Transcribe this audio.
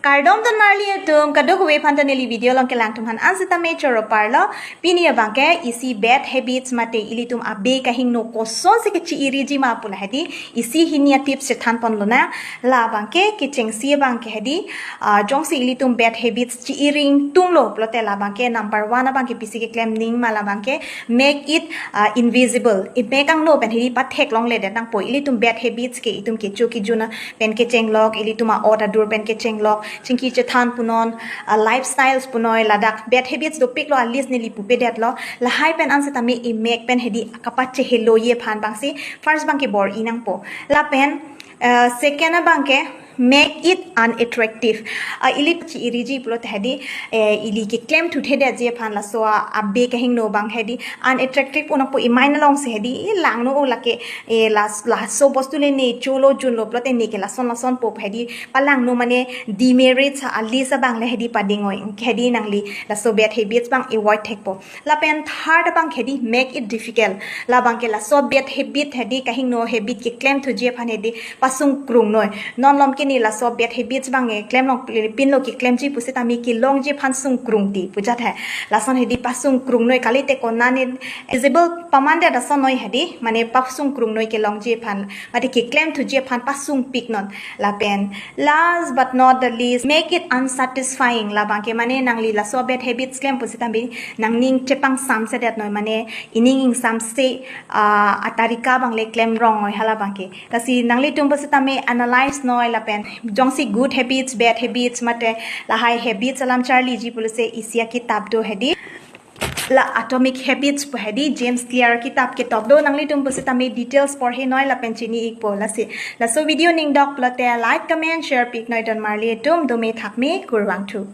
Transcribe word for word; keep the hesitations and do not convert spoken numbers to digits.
Kardom don marli atum, kadokave aphan ta neli video along kelang atum aphan an sitame choro parlo. Pini abangke isi bad habits mate ilitum abe kahingno kosonsi kechi-iriji ma pu la hedi isi hini a-tips chethan ponlonang. La abangke kechengsi abangke hedi, ah, jongsi ilitum bad habits chi-iring tunglo pulote la abangke number one abangke pisi keklem ning ma la abangke make it, ah, invisible. Imek angno pen hedi pathek longledet nangpo. Ilitum bad habits ke itum kecho kejun pen kechenglok, ilitum a-ot adur pen kechenglok, chingki chethan punon, ah, lifestyles punoi, ladak bad habits dopiklo, a-list neli pupedetlo. Lahai pen an sitame imek pen hedi kapachehelo-ji aphan abangsi first abangke bor-i nangpo. Lapen, ah, second abangke make it unattractive. Ah, ili chi-iriji pulote hedi, eh, ili keklem thuthedetji aphan laso a-, abe kahingno abang hedi unattractive unangpo, imain alongsi hedi, eh, langno o lake, eh, las-, laso bostu le ne cholo junlo pulote ne ke lason lasonpo hedi palangno mane demerits a-list abang le hedi padingoi. Hedi nangli laso bad habits abang avoid thekpo. Lapen third abang hedi make it difficult. La abangke laso bad habit hedi kahingno habit keklem thuji aphan hedi pasung krungnoi. Non malom ke ne laso bad habits abang keklem longpinlo, keklemji pusitame kelongji aphan sung krungti pu jat he. Lason hedi pasung krungnoi kalite konane visible pamandet asonnoi hedi, mane pasung krungnoi kelongji aphan, mate keklem thuji aphan pasung piknon. Lapen last but not the least, make it unsatisfying. La abangke mane nangli laso bad habits klem pusitame nangning chepangsamsedetnoi, mane ining ingsamse, ah, a-tarika abang le klem wrongnoi hala abangke. Lasi nanglitum pusitame analyze noi lapen jongsi good habits, bad habits mate lahai habits alam charliji pulote isi a-kitab do hedi, la Atomic Habits pu hedi James Clear kitab ketok do, nanglitum pusitame details porhenoi lapen chini-ikpo. Lasi laso video ning dok pulote like, comment, share piknoi don marli atum, dome thakme, kurvangthu.